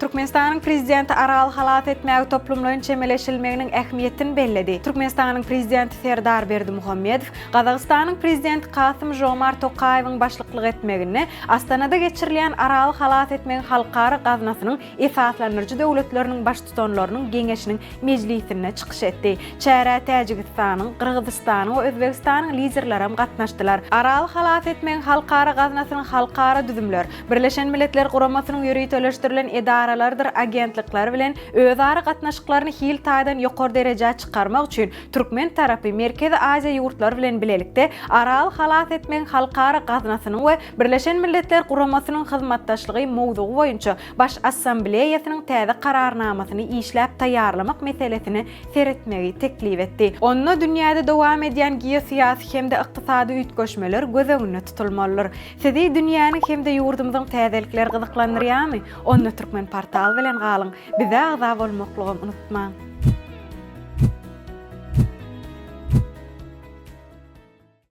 Türkmenistanyň Prezidenti Araly halas etmäge toplumlaýyn çemeleşilmeginiň ähmiýetini belledi. Türkmenistanyň Prezidenti Serdar Berdimuhamedow Gazagystanyň Prezidenti Kasym-Žomart Tokaýewiň başlyklyk etmeginde Astanada geçirilýän Araly halas etmegiň halkara gaznasynyň esaslandyryjy döwletleriniň Baştutanlarynyň Geňeşiniň mejlisinde çykyş etdi. Çärä Täjigistanyň, Gyrgyzystanyň we Özbegistanyň liderlerem gatnaşdylar. Araly halas etmegiň halkara gaznasynyň halkara düzümler, Birleşen Milletler Guramasynyň ýöriteleşdirilen edaralarydyr agentlikleri bilen özara gatnaşyklaryny hil taýdan ýokary derejä çykarmak üçin türkmen tarapy Merkezi Aziýa ýurtlary bilen bilelikde Araly halas etmegiň halkara gaznasynyň we Birleşen Milletler Guramasynyň hyzmatdaşlygy mowzugy boýunça Baş Assambleýasynyň täze Kararnamasyny işläp taýýarlamak meselesine seretmegi teklip etdi. Onda dünýäde dowam edýän geosyýasy hem-de ykdysady üýtgeşmeler göz öňünde tutulmalydyr. Sizi dünýäniň hem-de ýurdumyzyň täzelikleri gyzyklandyrýarmy? Onda Türkmenportal bilen galyň! Bize agza bolmaklygam unutmaň!